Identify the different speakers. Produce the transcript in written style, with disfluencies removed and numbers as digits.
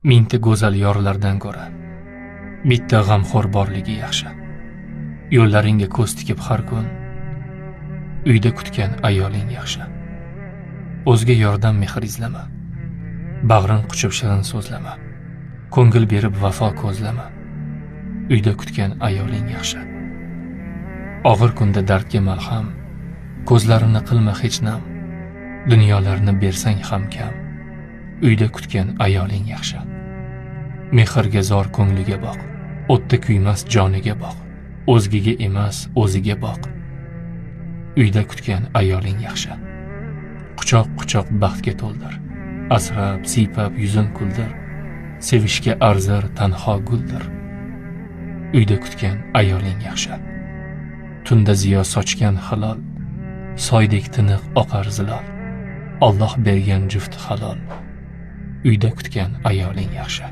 Speaker 1: Mingta go'zal yorlardan ko'ra bitta g'amxo'r borligi yaxshi. Yo'llaringga ko'z tikib har kun uyda kutgan ayoling yaxshi. O'zga yordan mehr izlama, bag'rin quchib shirin so'zlama, ko'ngil berib vafo ko'zlama. Uyda kutgan ayoling yaxshi. Og'ir kunda dardga malham, ko'zlarini qilma hech nam, dunyolarni bersang ham kam. Uyda kutgan ayoling yaxshi. Mehrga zor ko'ngliga boq, o'tda kuymas joniga boq, o'zgaga emas o'ziga boq. Uyda kutgan ayoling yaxshi. Quchoq-quchoq baxtga to'ldir, asrab, siypab yuzin kuldir, sevishga arzir tanho guldir. Uyda kutgan ayoling yaxshi. Tunda ziyo sochgan hilol, soydek tiniq oqar zilol. Alloh bergan juft halol. Uyda kutgan ayoling yaxshi.